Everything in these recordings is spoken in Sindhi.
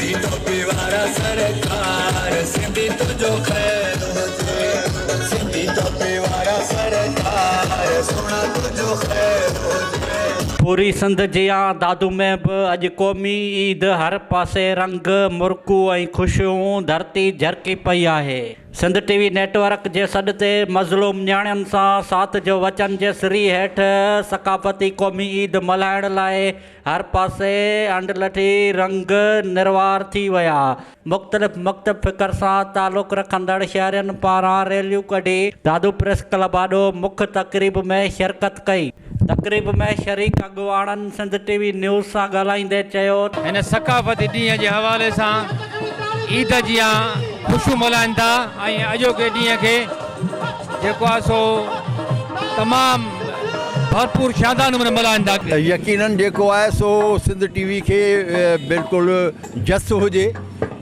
سنڌي ٽوپي وارا سرڪار سنڌي تنهنجو خير هجي سنڌي ٽوپي وارا سرڪار سهڻا تنهنجو خير هجي. پوري سنڌ جيان دادو ۾ به اڄ قومي عيد هر پاسي رنگ، مرڪون ۽ خوشيون ڌرتي جرڪي پئي آهي. سنڌ ٽي وي نيٽ ورڪ جي سڏ تي مظلوم نياڻين سان ساٿ جو وچن جي سري هيٺ ثقافتي قومي عيد ملهائڻ لاء هر پاسي انڊلٺي رنگ نروار ٿي ويا. مختلف مڪتب فڪر سان تعلق رکندڙ شهرين پاران ريليون ڪڍي دادو پريس ڪلب آڏو مک تقريب ۾ شرڪت ڪئي. تقريب ۾ شريڪ اڳواڻن سنڌ ٽي وي نيوز سان ڳالهائيندي چيو ته. هن ثقافتي ڏينهن جي حوالي سان عيد جيان خوشيون ملهائن ٿا ۽ اڄوڪي ڏينهن کي جيڪو آهي سو تمام ڀرپور شاندار نموني ملهائن ٿا. يقينن جيڪو آهي سو سنڌ ٽي وي کي بلڪل جس هجي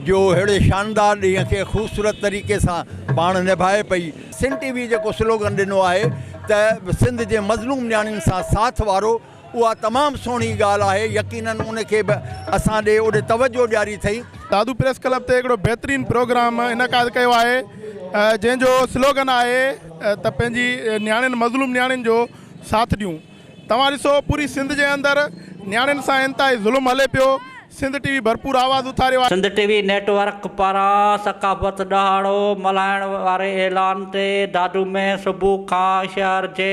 جو ههڙي شاندار ڏينهن کي خوبصورت طريقي سان پاڻ نڀائي پئي. سنڌ ٽي وي جيڪو سلوگن ڏنو آهي ته سنڌ جي مظلوم نياڻين سان ساٿ وارو اها تمام سهڻي ڳالهه آهي يقينن ان کي به اسان ڏي اوڏي توجهه ڏياري اٿئي. دادو پريس ڪلب تي هڪڙو بهترين پروگرام انعقاد ڪيو آهي جنهن جو سلوگن آهي ته پنهنجي نياڻين مظلوم نياڻين جو ساٿ ڏيون توهان ڏسو پوري سنڌ جي اندر نياڻين سان انتهائي ظلم هلي پيو سنڌ ٽي وي ڀرپور آواز اٿاريو آهي. سنڌ ٽي وي نيٽ ورڪ پاران ثقافت ڏهاڙو ملهائڻ واري اعلان تي دادو ۾ صبح کان شهر جي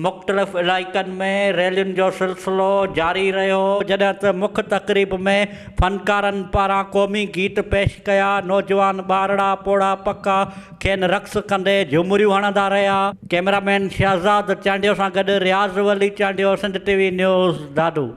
مختلف علائقن ۾ ريلين جو سلسلو جاري رهيو، جڏهن ته مک تقريب ۾ فنڪارن پاران قومي گيت پيش ڪيا، نوجوان ٻارڙا، پوڙها پڪا کين رقص ڪندي جهومريون هڻندا رهيا. ڪئميرا مين شهزاد چانڊيو سان گڏ Riaz Wali Chandio, Sindh T V news, Dadu.